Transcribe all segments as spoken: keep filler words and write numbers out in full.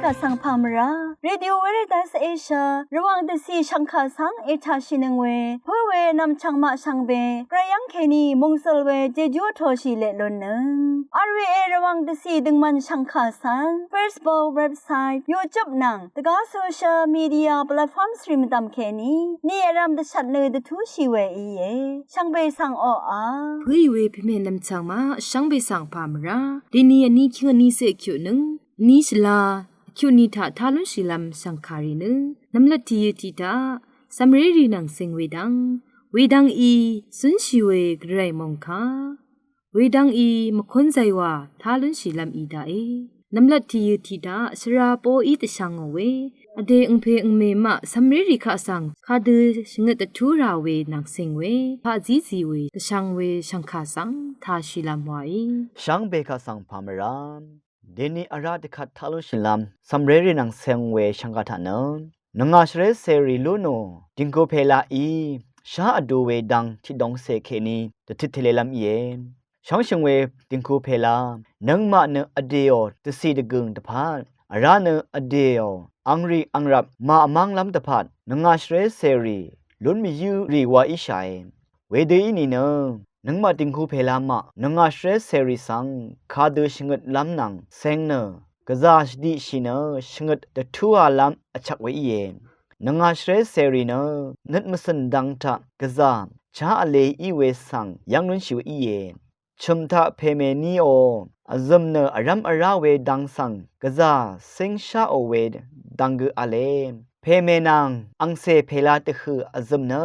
Vsvng pà mvrá Radio Veritas Asia Rvwàng dvcì shv̀ngkà svng ètàshìnøng we pǿ we nv̀mchv̀ng maq shvngbe gvray yv́ng kèní mòngsøl we jejú vtoshì leq lunnøng. R V A Rvwàng dvcì døngmvn shv̀ngkà svng Facebook, website, YouTube nvng dvgá social media platforms rì mvdv̀m kèní ni vrv̄m dvshvt nø dvtúshì we íe. Shvngbe svng oqà pǿì we pèmè nv̀mchv̀ng maq shvngbe svng pà mvrá deni vní kíng vní cé vkyuqnøng vní shvla vkyuqni taq tá lúnshìlv́m shv̀ngkàrì nø nv̀mlat tìyø tiq taq cv̀mrérì nvng ceng wedv́ng wedv́ng í zǿnshì we gvray mòngkà wedv́ng í mvkúnzay wa tá lúnshìlv́m í daqe. Nv̀mlat tìyø tiq taq shvra poqí dvshvngò we vdè angpè angmè maq cv̀mrérì kaq svng kadø shvngøt dvtú rà we nvng ceng we paqzí zì we dvshvng we shv̀ngkà svng tāshìlv́m waí shvngbe kaq svng pà mvrá deni vrá dvkvt tá lúnshìlv́m cv̀mrérì nvng ceng we shv̀ngkà taq nø nvngà shvré cèrì lú nò dìngku pèlaí shá vdu we dvng tiqdongcè kèní dvtøt tvlelv́m íe. Shvngshø̀ng we dìngku pèla nøngmaq nø vdèò dvcì dvgø̀ng dvpvt vrá nø vdèò angrì angrap màvmv́nglv́m dvpvt nvngà shvré cèrì lún mvyǿ rì wa íshàe. Wedø í nìnø nøngmaq dìngku pèla maq nvngà shvré cèrì svng kadø shvngøtlv́m nvng ceng nø gvzà shvdiqshì nø shvngøt dvtúalv́m vchvk we íe. Nvngà shvré cèrì nø nøt mvcø̀n dvng taq gvzà chá vle í we svng yv́ng lúnshì we íe. Chø̀m taq pèmè níò vzø̀m nø vrv́m vrá we dvng svng gvzà cíngsháò we dvng gø v̄le. Pèmè nvng angcè pèla dvhø̀ vzø̀m nø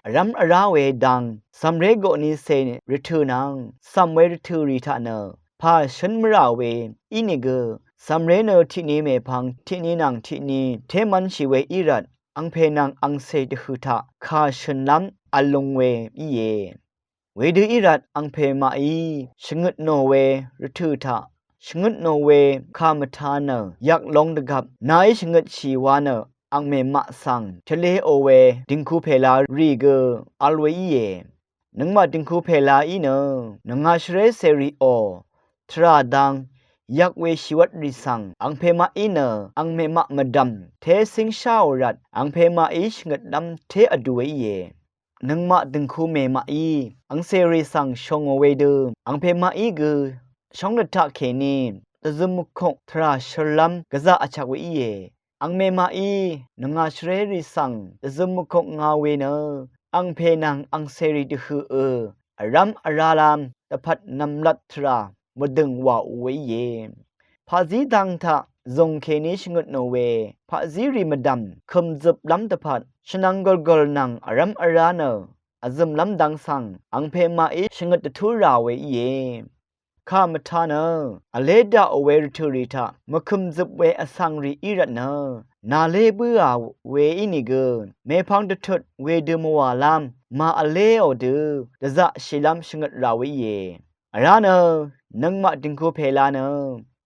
vrv́m vrá we dvng cv̀mré goqnicè rvtø̀ nvng cv̀m we rvtø̀ rì taq nø pà shǿn mvrà we ínìgø cv̀mré nø tiqni mèpvng tiqni nvng tiqni té mv́nshì we í rvt angpè nvng angcè dvhø̀ taq kà shø̀nlv́m v̄l lung we íe. Wedø í rvt angpè maqí shvngøt nò we rvtø̀ taq shvngøt nò we kà mvtā nø yvk long dvgvp nàí shvngøtshì wa nø angmè maq svng tvleò we dìngku pèla rì gø v̄l we íe. Nøngmaq dìngku pèlaí nø nvngà shvré cèrìò tvrà dang yvk we shìwvt rì svng angpè maqí nø angmè maq mvdv̀m té cíngsháò rvt angpè maqí shvngøtlv́m té vdu we íe. Nøngmaq dø̀ngku mèmaqí angcèrì svng shòngò wedø angpè maqí gø shóng dvtaq kèní dvzøm mvkok tvrà shørlv́m gvzà vchvk we íe. Angmè maqí nvngà shvrérì svng dvzøm mvkok nga we nø angpè nvng angcèrì dvhø̀ ø vrv́m vrálv́m dvpvt nv̀mlat tvrà mvdø̀ng wàò we íe. Paqzí dang taq zùng kèní shvngøt nò we paqzí rì mvdv̀m kø̀mzøplv́m dvpvt shvnvng gølgø̀l nvng vrv́m vrá nø vzø̀mlv́m dang svng angpè maqí shvngøt dvtú rà we íe. Kà mvtā nø vlé daqò we rvtø̀ rì taq mvkø̀mzøp we vsvng rì í rvt nø nàlé bǿà we ínìgø mèpvng dvtut wedø mvwàlv́m màvléò dø dvzaqshìlv́m shvngøt rà we íe. Vrá nø nøngmaq dø̀ngku pèla nø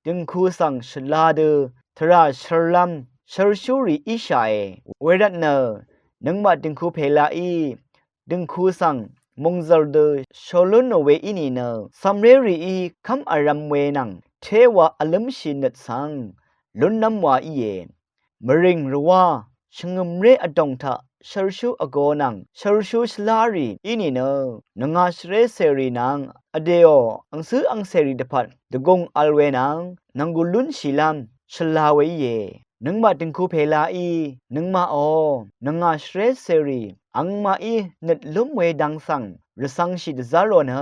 dø̀ngku svng shvla dø tvrà shørlv́m shørshúrì íshàe. Wervtnø nøngmaq dø̀ngku pèlaí dø̀ngku svng mòngzv̀l dø shòlúnò we í nìnø cv̀mrérìí kv́m vrv̄m we nvng téwa vlǿmshì nøt svng lúnlv́m wa íe. Mvrìng rvwá shvngø̀mré vdòng taq shørshú vgo nvng shørshú shvlárì í nìnø nvngà shvrécèrì nvng vdèò angcǿ angcèrì dvpvt dvgùng vl we nvng nv̀nggù lúnshìlv́m shvla we íe. Nøngmaq dø̀ngku pèlaí nøngmaqò nvngà shvrécèrì angmaqí nøt lúm we dang svng rvcv̄ngshì dvzv́r rò nø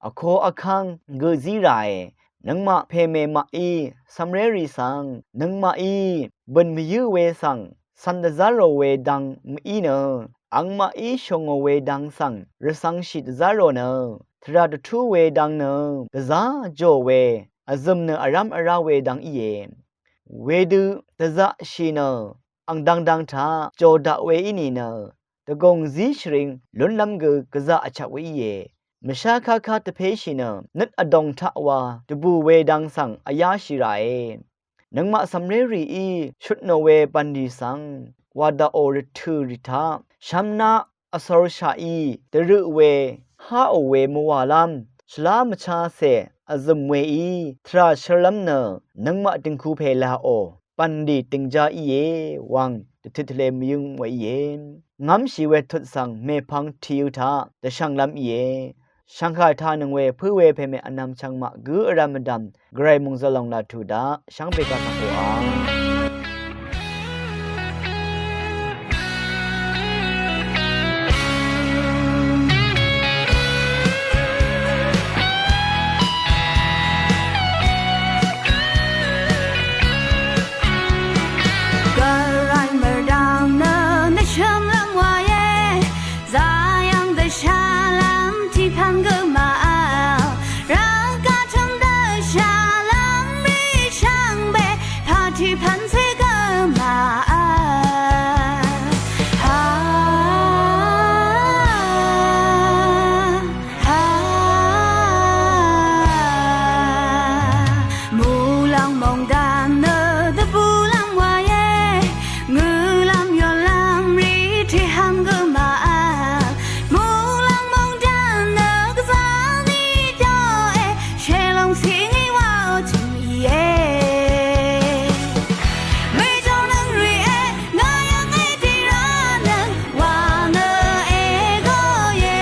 vko vkv́ng gø zí ràe. Nøngmaq pèmè maqí cv̀mrérì svng nøngmaqí bø̀n mvyǿ we svng cv̄n dvzv́r rò we dang mv-í nø angmaqí shòngò we dang svng rvcv̄ngshì dvzv́r rò nø tvrà dvtú we dang nø gvzá jò we vzø̀m nø vrv́m vrá we dang íe. Wedø dvzaqshì nø ang dangdang taq jò daq we í nìnø dvgùng zí shvring lúnlv́m gø gvzà vchvk we íe. Mvshá káká dvpéshì nø nøt vdòng taq wa dvbù we dang svng vyáshì ràe. Nøngmaq cv̀mrérìí shutnò we bv̀nlì svng wà daqò rvtø̀ rì taq shv́mná vcv̄rshaqí dvrøq we háò we mvwàlv́m shvlá mvchacè vzø̀m weí tvrà shørlv́m nø nøngmaq dø̀ngku pèlaò bv̀nlì dìngjá íe, wvng dvtøt tvle mvyǿng we íe. Ngv́mshì we tut svng mèpvng tìø taq dvshvnglv́m íe. Shvngkà taqnøng we pǿ we pèmè vnvm chvngmaq gǿ vrv̄m mvdv̀m Gvray mòngzø̀l lòng laq tuq daq shvngbe kaq kaq koqà. Gvray mvrdv̀ng nø nvshø̀mlv́m wàe. Zayv̀ng dvshàlv́m tiqpv̀n gø màvl. Rvgaq tø̀m dvshàlv́m rì shvngbe. Pà tiqpv̀n cé gø màvl. Ha, ha. Muqlàng mòngdàn nø dvbùlv́m wàe. Ngø̀lv́m yolv́m rì tiqhv̀m gø màvl. Muqlàng mòngdàn nø gvzà ni dø e. Shelòng sìngí wa o tø̀m íe. Mèjònøng rì e, ngà yv̀ng e dìrá nøng, wà nø e gø íe.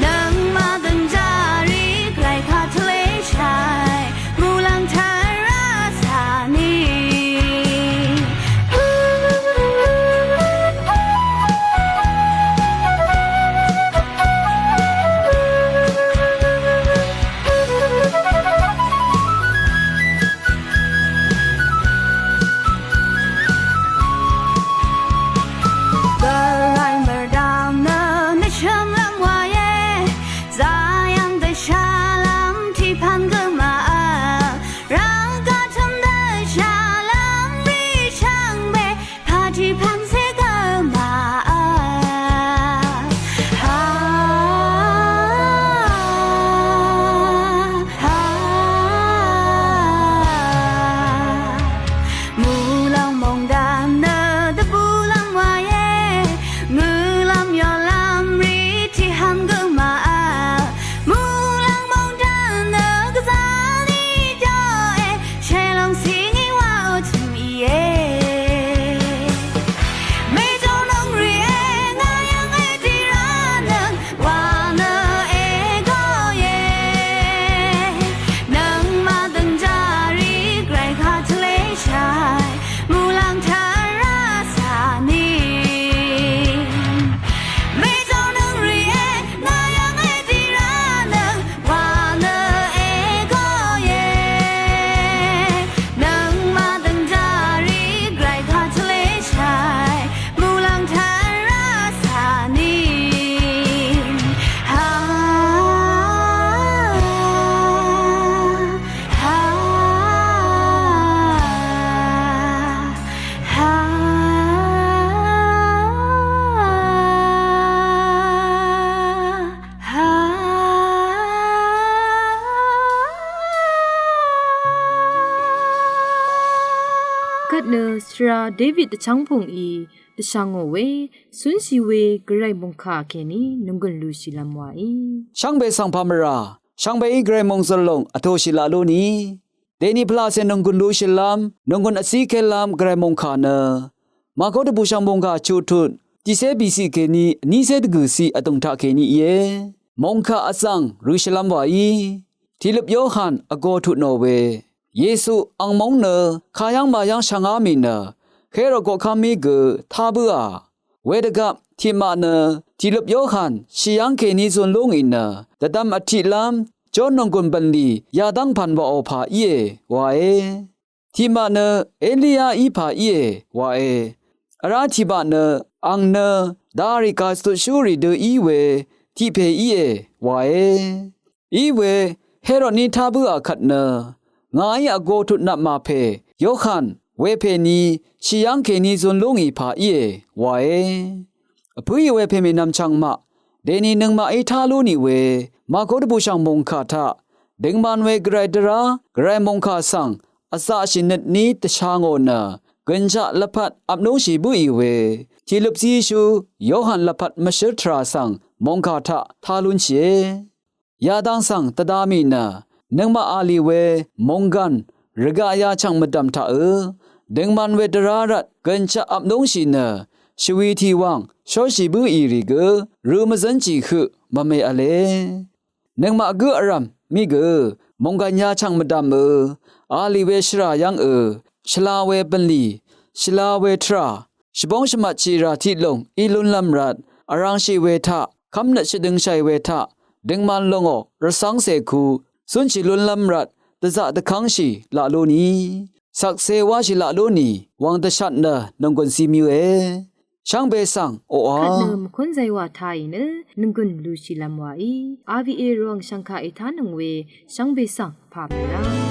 Nøngmaq dø̀ngjá rì, Gvray kaq tvleshàì, muqlàng taq rá sà ni. Gvray mvrdv̀ng nø nvshø̀mlv́m wàe. Zayv̀ng dvshàlv́m tiqpv̀n gø màvl. Rvgaq tø̀m dvshàlv́m rì shvngbe. Pà tiqpv̀n cé gø màvl. Ha, ha. Muqlàng mòngdàn nø dvbùlv́m wàe. Ngø̀lv́m yolv́m rì tiqhv̀m gø màvl. Muqlàng mòngdàn nø gvzà ni dø e. Shelòng sìngí wa o tø̀m íe. Mèjònøng rì e, ngà yv̀ng e dìrá nøng, wà nø e gø íe. Nøngmaq dø̀ngjá rì, Gvray kaq tvleshàì, muqlàng taq rá sà ni. Mèjònøng rì e, ngà yv̀ng e dìrá nøng, wà nø e gø íe. Nøngmaq dø̀ngjá rì, Gvray kaq tvleshàì, muqlàng taq rá sà ni. Ha, ha, ha. Kvt nø svra David dvchv́ng pùngí dvshà ngò we, cúnshì we Gvray mòngkà kèní nònggùn lushìlv́m wàí. Shvngbe svng pà mvrà, shvngbeí Gvray mòngzø̀l lòng vtōshì laq lú ni. Dèni pvlaqcè nònggùn lushìlv́m, nònggùn vzíkelv́m Gvray mòngkà nø Màkó dvbùshv̀ng mòngkà chuq tut tiqcé bìciq kèní vnícé dvgø̀ciq vdùng taqkèní íe. Mòngkà vzv̀ng røshìlv́m wàí. Tìløp Yohan vgō tut nò we, Yesu ang móng nø kayv́ng màyv́ng shvngá mì nø Herod koqkv́mí gø tá bǿà. Wedvgvp tiqmaq nø tìløp Yohan shì yv́ng kèní zun lú ngì nø dvdvm vtiqlv́m Jón nònggùn bv̀nlì yadv́ng pv̀n wàò pà íe wae. Tiqmaq nø Eliyaí pà íe wae. Vrá tiqmaq nø ang nø darì gàcvtutshúrì dø í we tiq pè íe wae. Iwe Herodní tá bǿà kvt nø ngàí vgō tut nvpmà pè Yohan wepèní shì yv́ng kèní zun lú ngì pà íe wae. Vpǿì wepè mènvm chvngmaq dèni nøngmaqí tá lú nì we Màkó dvbùshv̀ng mòngkà taq døngman we gvray dvrá gvray mòngkà svng vzaqshì nøtní dvsha ngò nø gø̀nshaq lvpat vp núngshì bǿì we tìløp zíshú Yohan lvpat mvshǿr tvrà svng mòngkà taq tá lúnshìe. Yadang svng dvda mì nø nøngmaq a lì we mònggàn rvgaq yachv̀ng mvdv̀m taqø døngman we dvrá rvt gønshaq ap lúngshì nø shvwi tìwàng shóshì bǿì rì gø rø mvzǿnshì høq mvme v̄le. Nøngmaq gǿ vrv̀m mí gø mònggàn yachv̀ng mvdv̀mø alì we shvrà yv́ngø shvla we bv̀nlì, shvla we tvrà, shvbóng shvmvtshì rà tiqlùng í lúnlv́m rvt vrangshì we taq kv́mnøt shvdøngshàì we taq døngman lòngò rvcv́ngcè ku zúnshì lúnlv́m rvt dvzaq dvkv́ngshì laq lú ni, shvkse wáshì laq lú ni wvng dvshat nø nònggùn cimyø̄e. Shvngbe svng oqà kvt nø mvkún zaywà tàì nø nònggùn lushìlv́m wàí. Rva Rvwàng shv̀ngkà ètánøng we shvngbe svng pàmì rá.